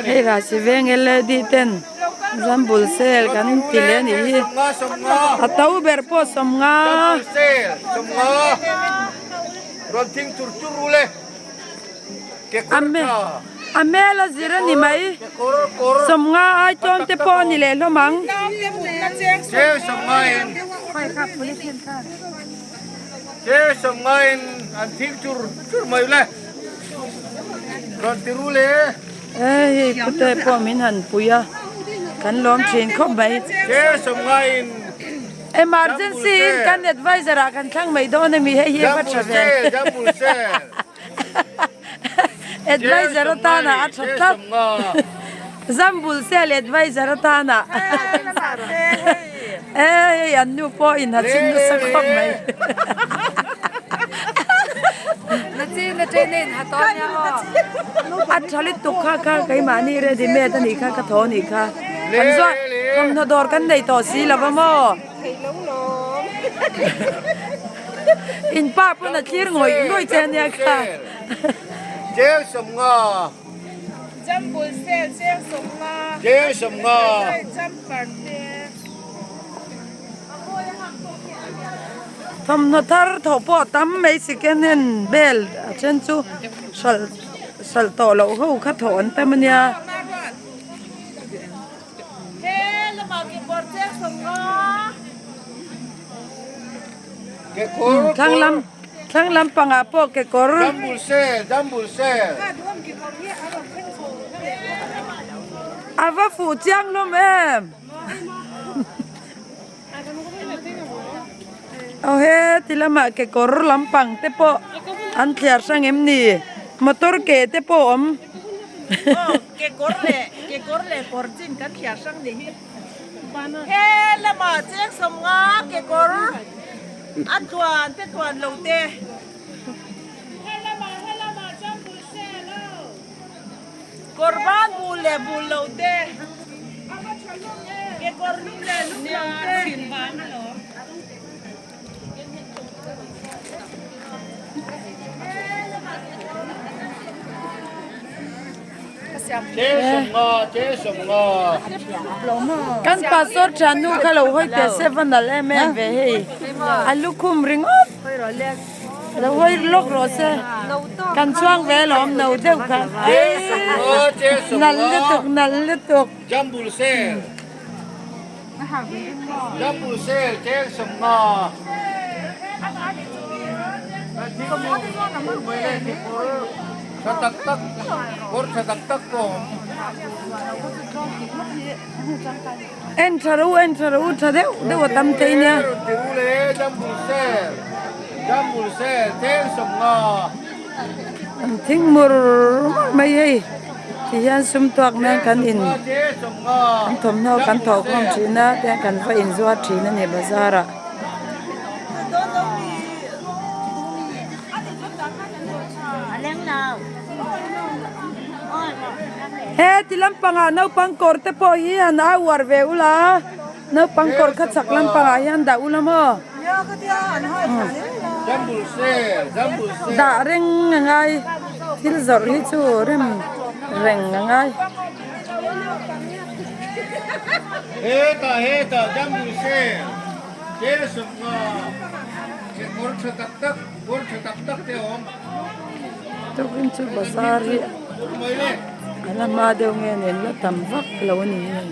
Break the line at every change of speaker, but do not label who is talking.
Hei Rasi veng led ten Zambul sale kan ti leh a nih hi a to ber pawh sawmnga. A hmel a zir a ni mai sawmnga ai tlawm te pawh a ni leh hlawm ang. Hei pute pawh min han pui a kan lawm thin khawp mai. Emergency in kan adviser ah kan thlang mai dawn a mi hei hi a va tha ve. Adviser atana a tha tlat. Zambul sel adviser atana. E hei an nu pawh in ha chin nasa khawp mai. A tha lutuk kha kha keimahni ready made a nih kha ka thaw a nih kha. Kan zuah thawmhnaw dawr kan nei tawh si lo va maw. In pa pawn a thlir ngawih ngawih che ania kha.
Cheng sawmnga.
Jambul sel cheng sawmnga.
Cheng sawmnga.
Jumper te.
Thawmhnaw thar thawh pawh tam mai second hand bel a then chu hralh hralh tawh loh ho kha thawh an tam ania. Thlang lam thlang lam pangah pawh kekawr. A va fuh chiang hlawm em. Aw he ti lamah kekawr lampang te pawh an thliar hrang em ni motor ke te pawh a awm.
Kekawr leh kekawr leh kawr chin kan thliar hrang ni hi. He lamah cheng sawmnga kekawr a tluan te tluan lo te. He lamah he lamah chuan bul se lo. Kawr ban bul leh bul lo te. Kekawr lum leh lum lo te.
Kan pastor thiannu kha lo hawi teh se va nalh em em ve hei a lukhum ringawt lo hawi lawk rawh se kan chhuang ve alawm no deuh kha nalh lutuk nalh lutuk. En tha ro en tha ro tha deuh deuh a tam thei nia. An thing mur mur mai hei ti hian sum tuak nan kan in kan thawmhnaw kan thawh khawm thin a tiang kan va inzuar thin a ni bazar ah. He ti lampangah naupang kawr te pawh hi han au uar ve ula naupang kawr kha chak lampangah hian dah ula maw. Dah reng a ngai thil zawrh hi chu rem reng a ngai. Tukin chu bazar hi a la hma deuh nge nen la tam vak lo a ni hei.